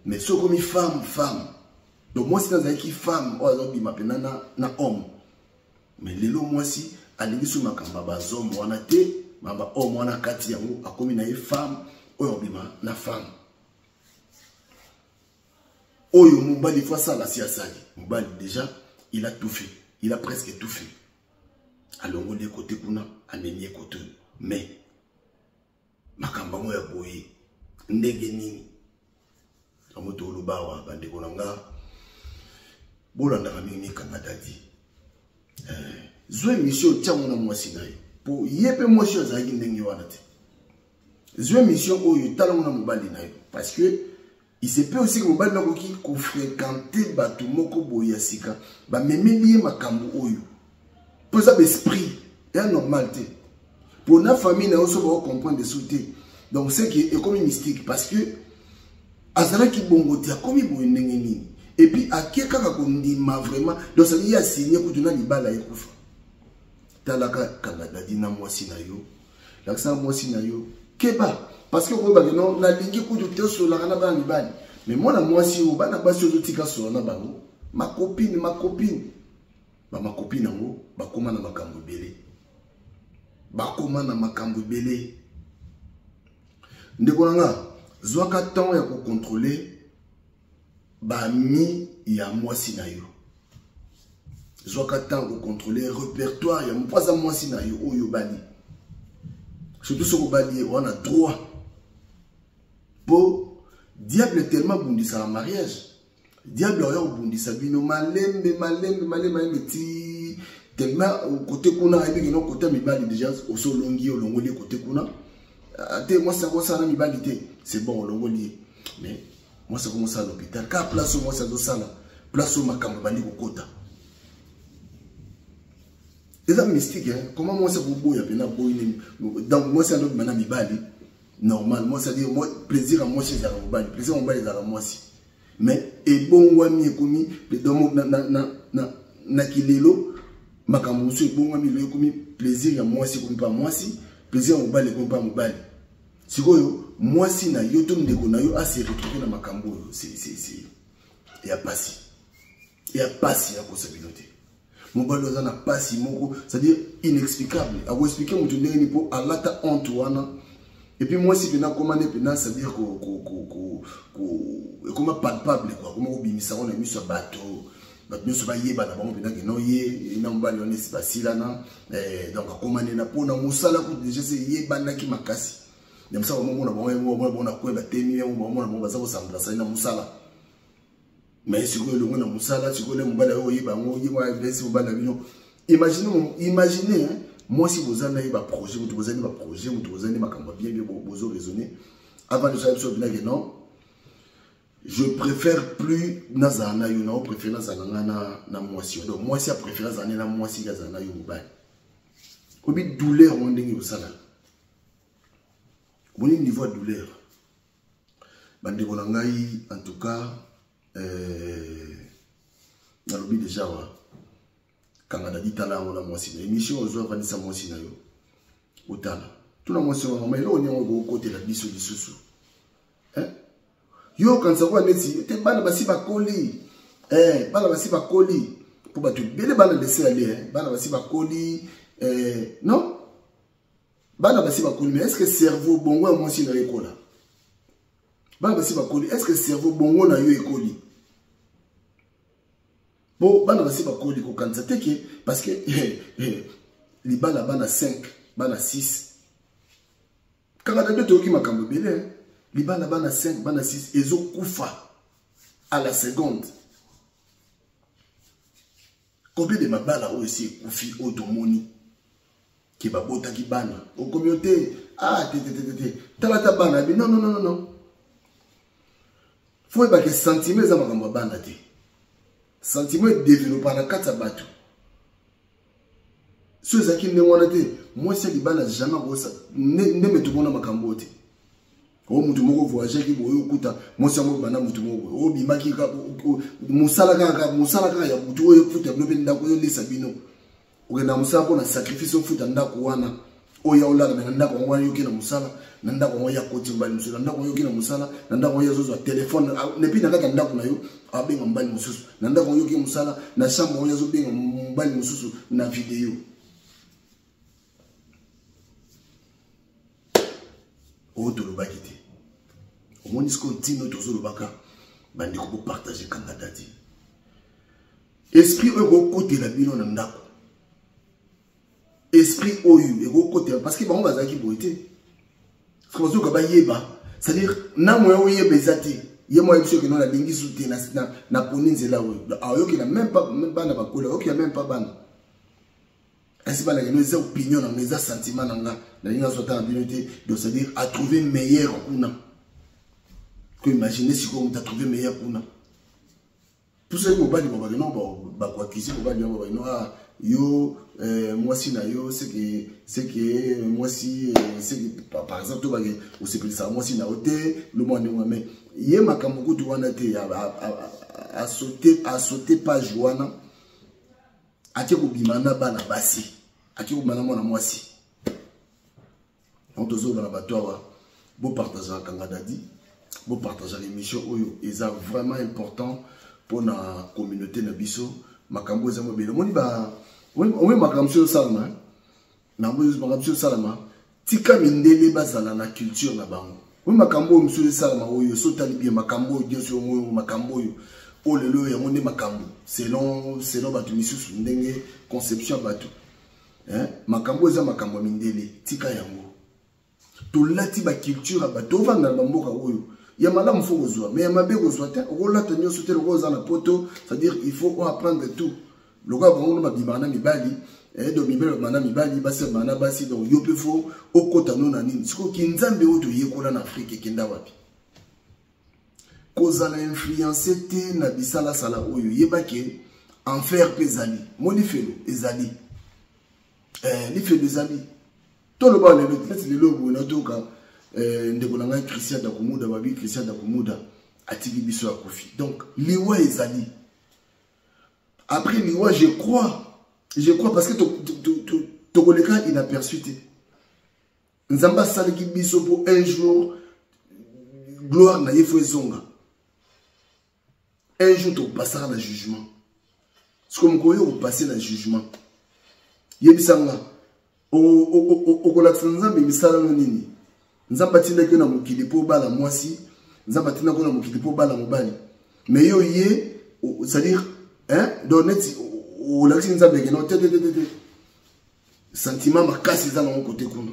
Mais soki okomi femme femme, donc mwasi nazalaki femme oyo azobima mpena na homme, mais lelo mwasi alingi so makambo ya bazome wana te, makambo ya homme wana kati yango, akomi na ye femme oyo abima na femme. Oyo mobali fo asala, si asali mobali déjà, il a tout fait, il a presque tout fait, alongoli ye kote kuna, amemi ye kote oyo. Mais makambo yango ya boye ndenge nini? Yango toloba awa, bandeko na nga, bolandaka mingi mikanga dadi. Zwa émission, otiango na mwasi na ye, mpo ye mpe mwasi oyo azalaki ndenge wana te. Zwa émission oyo, talango na mobali na yo, parce que il se peut aussi que mobali nakoki kofréquente bato moko boye ya sika, bamemeli ye makambo oyo, mpo eza baesprit ya normal te mpo na famille na yo so bakocomprendre su te. Donc c'est que ekomi mystique, parce que azalaki bongo te, akomi boye ndenge nini? Et puis ake kaka kondima vraiment, donc ça ye asigne kutu na libala ekufa. Talaka kanga dadi na mwasi na yo, lakisa mwasi na yo keba, parce que okoyebake no nalingi kutu te osololaka na bana mibali, mais mwana mwasi oyo, bana basi ozotika solo na bango, makopine makopine, bamakopine yango bakóma na makambo ebele, bakóma na makambo ebele. Ndeko na nga, zwaka temps ya kocontrôle bami ya mwasi na yo, zwaka temps kocontrôle répertoire ya mpo aza mwasi na yo oyo obali, surtout soki obali ye wana droit, mpo diable tellement abundisaka mariage. Diable oya kobundisa bino malembe malembe malembe malembe ti tellement kote kuna ayebi kino kote ya mibali déjà osi olongi ye, olongoli ye kote kuna te. Mwasi akosala na mibali te, c'est bon, olongoli ye, mais mwasi akomosala na hôpital kaka place oyo mwasi azosala, place oyo makambo ebandi kokota. Eza mystique, hein? Comment mwasi akoboya mpena boyi nini? Donc mwasi andobima na mibali normal, mwasi adi plaisir ya mwasi ezalaka mobali, plaisir ya mobali ezalaka mwasi, mais ebongwami, ekomi donc na kilelo makambo mosusu ebongwami lelo, ekomi plaisir ya mwasi ekomi mpa mwasi, plaisir ya mobali ekomi mpa mobali. Sikoyo mwasi na yo to ndeko na yo ase retrouve na makambo oyo ya pasi, ya pasi ya kosa bino te. Mobali aza na pasi moko, c'est-à-dire inexplicable, akoexplike moto ndenge nini mpo alata honte wana. Et puis mwasi mpena akoma nde mpena, c'est-à-dire ekoma palpable quoi, akoma kobimisa yango na miso ya bato, bato nyonso bayeba na bango mpena keno ye na mobali wana esi basilana. Donc akoma nde na mpona mosala kutu déjà se yebanaki makasi na mosala, bamomona bango yango, bamona bango na coin batemi yango, bamona bango baza kosamblasa na mosala. Mais sikoyo elongo na mosala, sikoyo nde mobali ayo oyeba yango, ye mwa esi mobali na bino. Imagine, imagine, hein, mwasi boza na ye baprojet, moto bozali baprojet, moto bozali makambo ya bien bien, bozo raisonner avant de sala biso binake non, je préfère plus nazala na yo, nao préfère nazala nga na mwasi yo. Donc mwasi apréfère azala ne na mwasi ke azala na yo mobali. Obi douleur wana ndenge osala, omoni niveau ya douleur. Bandeko na ngai, en tout cas nalobi déjà wa kanga dadi, tala yango na mwasi na émission ozwa, avandisa mwasi na yo, otala, tuna mwasi wa mama eloko nini yango ekokotela biso lisusu, yo okanisa kwa neti te bana basi bakoli. Eh, bana basi bakoli mpo bato ebele bana lese ale eh. Bana basi bakoli eh, non, bana basi bakoli, mais est ce que cerveau bongo ya mwasi na yo ekola? Bana basi bakoli, est ce que cerveau bongo na yo ekoli? Po bana basi bakoli, kokanisa te ke parce que libala bana 5, bana 6, kaka na nde toyoki makambo ebele. Libala bana 5, bana 6 ezokufa à la seconde. Combien de mabala oyo esi ekufi, oyo tomoni ke babotaki bana, okomi yo te, ah, te te te te, tala ta bana bi, non, non, non, non. Fo oyebake sentiment eza makambo ya bana te. Sentiment edevelopa na kati ya bato. So ezalaki ndenge wana te, mwasi ya libala jamais akosa ndenge tomona makambo oyo te. O motu moko voyageaki boye, okuta mwasi yango banda motu moko boye, obimaki mosala kaka, mosala kaka ya butu oyo efuta bino mpe ndako oyo elesa bino. Okenda mosala mpo na sacrifice, ofuta ndako wana oyo olala me na ndako yango wana yoki na mosala, na ndako yango ya koti mobali mosusu, na ndako yango yoki na mosala, na ndako yango azozwa telefone nepi na kati ya ndako na yo, abenga mobali mosusu, na ndako yango yoki mosala, na chambre yango azobenga mobali mosusu na video. Oyo tolobaki te, omoni sikoyo ntina oyo tozolobaka. Bandeko, bopartage Kanga Dadi. Esprit oyo ekokotela bino na ndako, esprit oyo ekokotela, parce que bango bazalaki boye te. Bazoyoka bayeba, c'est-à-dire na moya oyeba eza te. Ye mwa yebiso okende nalingi su te, naponi nzela oyo. Ayokela même pas bana bakola, ayokela même pas bana asi bana keno. Eza opinion na nga, eza sentiment na nga, nalingi nazwa ata na bino te. Donc c'est-à-dire atrouve meilleur kuna. Ko imagine sikoyo moto atrouve meilleur kuna, mpo soki mobali babaki no, bakoakize mobali yango, babaki no, ah, yo mwasi na yo seke seke mwasi seke, par exemple, to bake osepelisaka mwasi na yo te, lomwa ndenge. Mais ye makambo kutu wana te, asaute page wana, ake kobima na bana basi, ake kobima na mwana mwasi. Donc tozoloba na bato awa, bopartageaka Kanga Dadi, bopartageaka émission oyo, eza vraiment important mpona communauté na biso. Makambo eza mobele, omoni omoni makambo mosusu osalama, makambo mosusu osalama. Tika mindele bazala na culture na bango. Oyo makambo oyo mosusu esalama oyo, so otali bien makambo oyo nyonso oyo, makambo oyo oyo lelo yango nde makambo selon bato misusu, ndenge conception ya bato. Makambo eza makambo ya mindele, tika yango. Tolati baculture ya bato, ovanda na bamboka oyo ya malamu fo kozwa, mais ya mabe kozwa te. Okolata nyonso te lokola oza na poto, c'est-à-dire il faut apprendre tout lokola bango no babimaka na mibali. Donc mibali babima na mibali, basi babima na basi. Donc yo mpe fo okota no na nini. Sikoyo kinzambe oyo toyekola na Afrike ekenda wapi? Kozala influence te na bisalasala oyo. Yebake enfer mpe ezali, mo lifelo ezali, lifelo ezali. Toloba lelo neti lelo boye, natoka ndeko na ngai Christian Dakumuda, babi Christian Dakumuda atiki biso, akufi. Donc liwa ezali. Après liwa, je crois, parce que tokoleka inaperçu te. Nzambe asalaki biso mpo un jour gloire na ye fo ezonga. Un jour tokopasaka na jugement. Sikoyo mokolo oyo okopase na jugement, yebisa nga, okolakisa Nzambe misala no nini? Nzambe atindaki yo na mokili mpo obala mwasi, Nzambe atindaki yo na mokili mpo obala mobali, mais yo ye, c'est-à-dire, hein, donc neti olakisi Nzambe ekeno te te te te te, sentiment makasi eza nango kote kuna.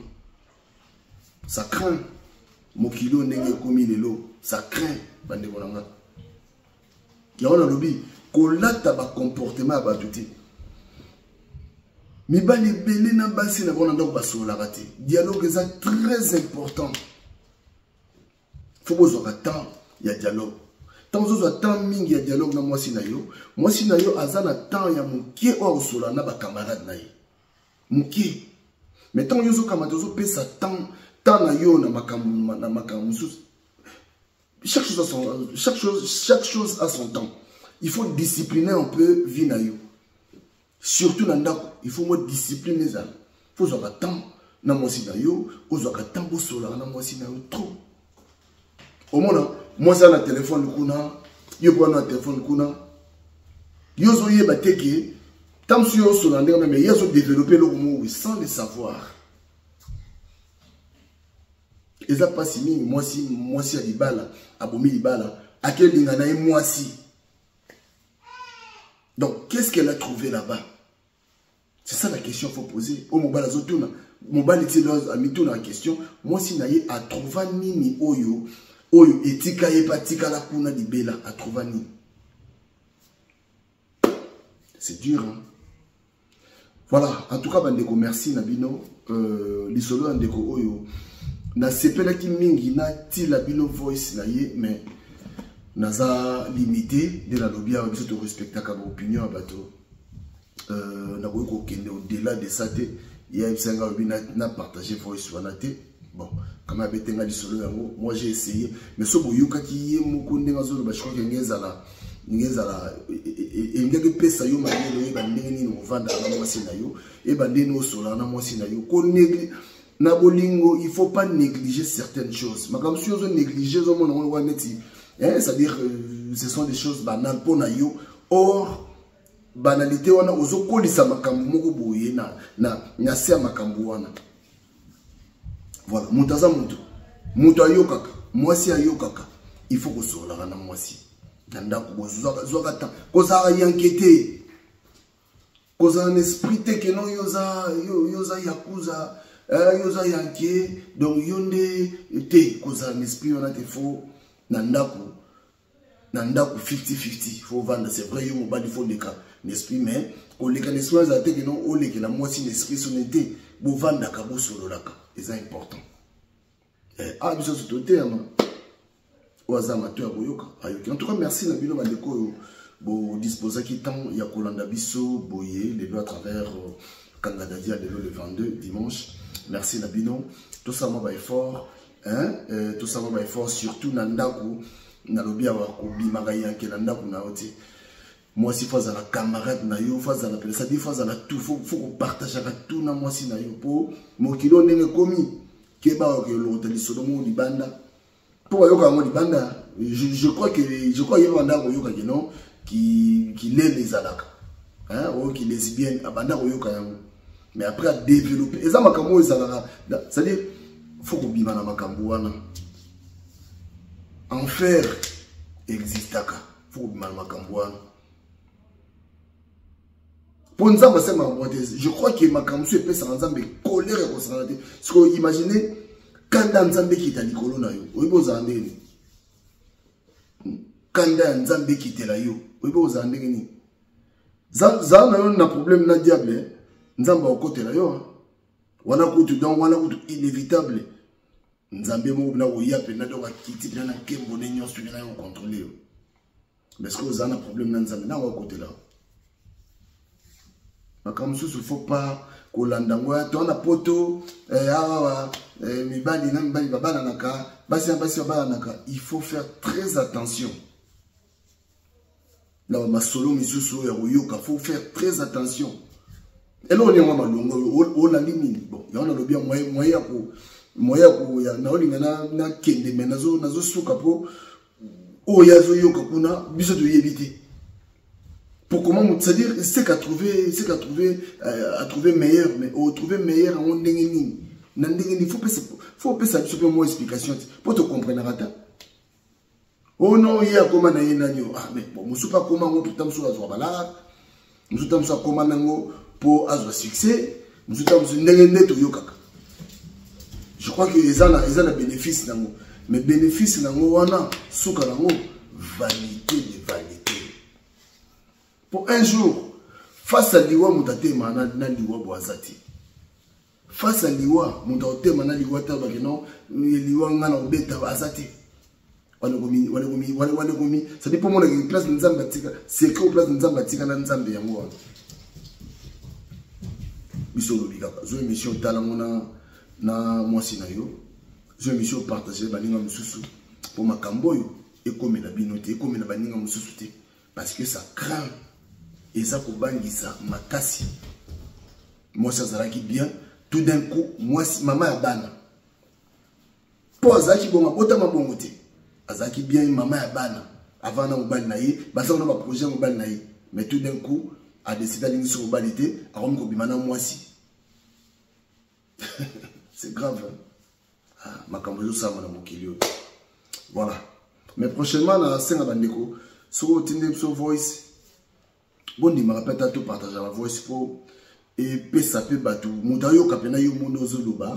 Ça craint, mokili oyo ndenge ekomi lelo, ça craint, bandeko na nga. Yango nalobi, kolata bacomportement ya bato te. Mibali ebele na basi na bango na ndako basololaka te. Dialogue eza très important. Fo bozwaka temps ya dialogue. Ntango ozozwa temps mingi ya dialogue na mwasi na yo, mwasi na yo aza na temps ya moke oyo akosolola na bacamarade na ye moke. Mais ntango yo ozokamata, ozopesa temps na yo na makambo mosusu. Chaque chose a son temps. Il faut discipliner un peu vie na yo, surtout na ndako. Il faut mwa discipline ezala. Fo ozwaka temps na mwasi na yo, ozwaka temps bosolaka na mwasi na yo trop. Omona mwasi aza na telefone kuna, yo mpo wana na telefone kuna. Yo ozoyeba te ke ntango mosusu yo osola ndenge meme ye azodeveloppe eloko moko sans le savoir. Eza mpasi mingi, mwasi mwasi ya libala abomi libala, akelinga na ye mwasi. Donc qu'est-ce qu'elle a trouvé là-bas? C'est ça la question faut poser. Oyo mobali azotuna, mobali ti amituna la question, mwasi na ye atrouva nini oyo oyo etika ye mpe atikala kuna libela, atrouva nini? C'est dur, hein? Voilà, en tout cas bandeko, merci na bino. Lisolo ya ndeko oyo nasepelaki mingi, natila bino voice na ye, mais naza limité nde nalobi awa. Biso torespectaka baopinion ya bato. Nakoki kokende au-delà de ça te. Ye ayebisa nga, alobi na partage voice wana te. Bon, kama abete nga lisolo yango, moi j'ai essayé, mais so boyokaki ye moko ndenge azoloba, je crois que ndenge ezala elingaki epesa yo mayele, oyeba ndenge nini ovandaka na mwasi na yo, eyeba ndenge nini osolaka na mwasi na yo. Konégli na bolingo, il faut pas négliger certaines choses. Makambo soki ozo négliger, ozomona ngo wana neti, c'est-à-dire ce sont des choses banales mpo na yo. Or banalité wana, ozokolisa makambo moko boye na se ya makambo wana. Voilà, moto aza moto, moto ayokaka, mwasi ayokaka. Il faut kosololaka na mwasi na ndako, bozwaka temps, kozalaka yanke te, kozala na esprit te ke non, yo oza yakuza, yo oza yanke, donc yo nde te. Kozala na esprit wana te. Faut na ndako 50-50, faut vanda. C'est vrai, yo mobali faut leka na esprit, mais koleka na esprit ezala te ke non, olekela mwasi na esprit soni te. Bovandaka, bosololaka, eza important. Ah, biso nyonso toteyama, oyo aza mato ya koyoka ayoki. En tout cas, merci na bino bandeko oyo bodisposaki temps ya kolanda biso boye lelo à travers Kanga Dadi ya lelo, le 22, dimanche. Merci na bino. Tosala mwa baeffort, hein? Tosala mwa baeffort, surtout na ndako. Nalobi awa, kobimaka yanke na ndako na yo te. Mwasi faut azala camarade na yo, faut azala pene, c'est-à-dire faut azala tout, faut kopartageaka tout na mwasi na yo, mpo mokili oyo ndenge ekomi, keba okelokota lisolo moko libanda, mpo bayoka yango libanda. Je crois ye banda koyoka ke non, kilele ezalaka oyo ki lesbienne, abanda koyoka yango, mais après adéveloppe. Eza makambo oyo ezalaka, c'est-à-dire faut kobima na makambo wana. Enfer existaka, faut kobima na makambo wana, mpo Nzambe asali makambo te. Je crois ke makambo mosusu epesaka Nzambe colère ya kosangana te. Sikoyo imagine kanda Nzambe ekita likolo na yo, oyebi ozala ndenge nini? Kanda ya Nzambe ekitela yo, oyebi ozala ndenge nini? Zala na yo na problème na diable, Nzambe akokotela yo wana kutu. Donc wana kutu inévitable, Nzambe moko mpena koya mpena, donc akiti mpena na nkembo nde nyonso mpena yo contrôle yo. Mais ce que ozala na problème na Nzambe, nango akotela makambo mosusu, faut pas kolanda yango. Ya to na poto awa, mibali na mibali babalanaka, basi na basi babalanaka. Il faut faire très attention na masolo misusu oyo ya koyoka, faut faire très attention. Eloko nini yango malongo olandi nini? Bon, yango nalobi ya moyen ya ko moyen ya ko naolinga nakende, me nazosuka mpo oyo azoyoka kuna, biso toyebi te pour comment, c'est-à-dire c'est qu'à trouver à trouver meilleur, mais au trouver meilleur yango ndenge nini na ndenge nini? Faut opesa biso mpe mwa explication te, mpo tocomprenaka ta. Oh non, ye akóma na ye nani? Ah, mais bon, mosusu mpe akóma yango mpo ta mosusu azwa balaka, mosusu ta mosusu akóma nango mpo azwa succès, mosusu ta mosusu ndenge nde toyokaka. Je crois que eza na bénéfice nango, mais bénéfice nango wana, suka nango vanité de vanité. Po un jour, face à liwa, moto atema na liwa bo aza te. Face à liwa, moto akotema na liwa te, alobaki non, liwa nga na kobeta, aza te. Wana ekomi, c'est-à-dire mpo monaki place Nzambe atika secret, place Nzambe atika na Nzambe, yango wana biso olobi kaka. Zwa émission, otalango na mwasi na yo. Zwa émission, opartage baninga mosusu, mpo makambo oyo ekomela bino te, ekomela baninga mosusu te, parce que ça craint, eza kobangisa makasi. Mwasi azalaki bien, tout d'un coup mwasi mama ya bana, mpo azalaki bongo, abotama bongo te, azalaki bien, mama ya bana, avant na mobali na ye baza kuna baprojet ya mobali na ye. Mais tout d'un coup adécide alingi so mobali te, akomi kobima na mwasi. C'est grave, hein? Ah, makambo ezosalama na mokili oyo. Voilà, mais prochainement nasenga bandeko, soki otindi biso voice, bondimaka mpe ata topartage ba voice mpo epesa mpe bato, moto ayoka mpena yo moni ozoloba.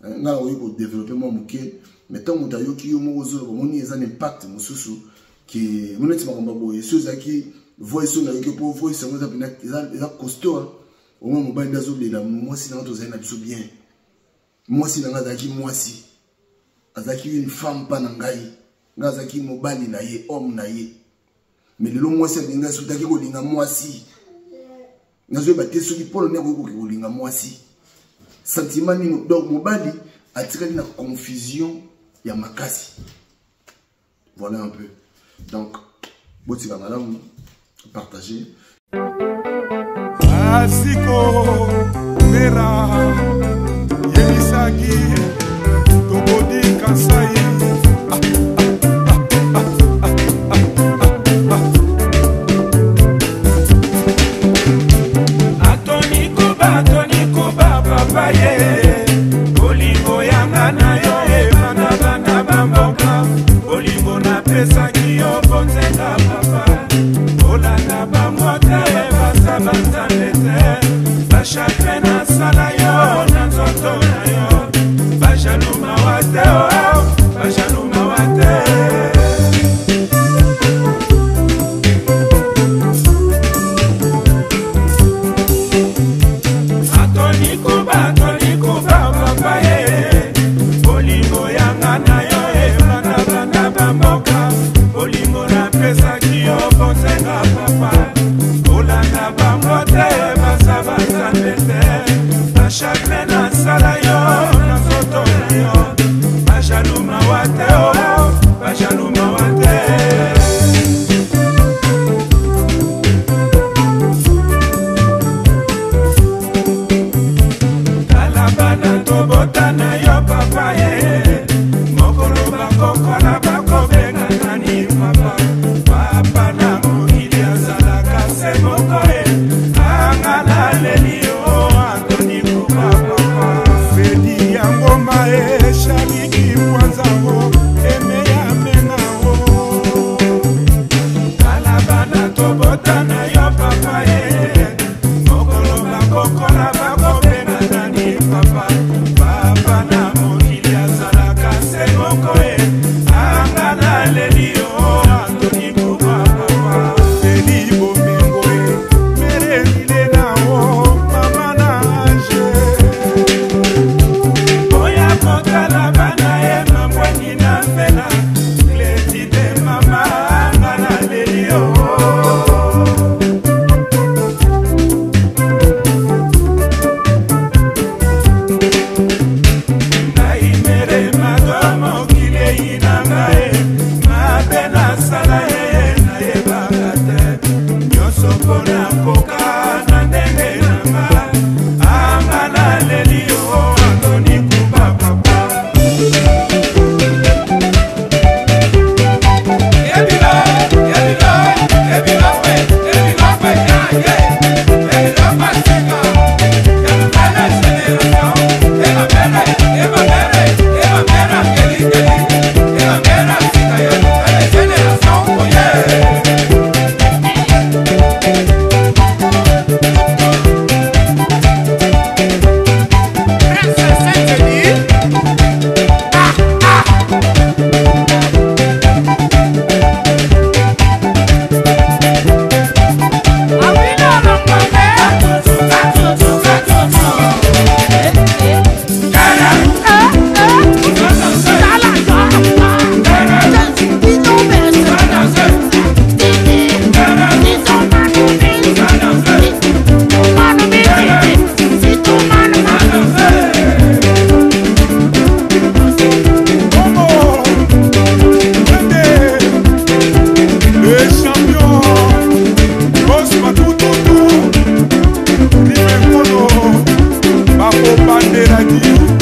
Ngai nakoki kodévelopper mwa moke, mais ntango moto ayoki yo moko ozoloba, omoni eza na impact mosusu ke moneti makambo ya boye. So ezalaki voice oyo nayoki, mpo voice yango eza mpena eza costaud. Omoi mobali nde azolela: mwasi nanga, tozali na biso bien, mwasi na ngai azalaki mwasi, azalaki une femme mpa na ngai, ngai azalaki mobali na ye, homme na ye. Mais lelo mwasi alingi, asutaki kolinga mwasi, nazoyeba te soki mpona nini akoki koki kolinga mwasi, sentiment nini. Donc mobali atikali na confusion ya makasi. Voilà un peu. Donc botika malamu, partager. Asiko mera yebisaki tokodi Kasai. Atoni Kuba, Atoni Kuba, papa ye, bolingo yanga na yo ebanda banda bamboka, bolingo napesaki yo bonzenga, papa, olanda bango te, baza banzambe te, bachagrin nasala yo na nzoto na yo, bajaloux mawa te, oh, bajaloux mawa te. Atoni Kuba, Atoni Kuba, papa ye, bolingo yanga na yo ebanda banda bamboka, bolingo napesaki yo bonzenga, papa, olanda bango te, baza banzambe te, bachagrin nasala yo na nzoto na yo, bajaloux mawa te, o bajaloux mawa te. Tala bana tobota na yo, papa ye, mokolo bakokola bakobenga nani? Papa, papa na mokili azalaka se moko ye, anga naleli yo, Antoni Kuba, papa. Fredi ya ngoma e shaliki mwanzango emeya menao. Tala bana tobota na yo, papa ye, mokolo bakokola bakobenga nani? Papa, papa na mokili azalaka se moko ye, anga naleli yo, Antoni Kuba, papa. Feli bomengo e mere milenao mama na ange oya kotala bana ye mambwani na fela kleti te, mama, anga naleli yo. Ngai mere mado, mokili eyi na ngai, mabe nasala ye nayebaka te, nyonso mpona koka na ndenge na nga, anga naleli yo, Antoni Kuba, papa. Bongo Wende, le champion Bos Matututu Limekono, bakobandela di.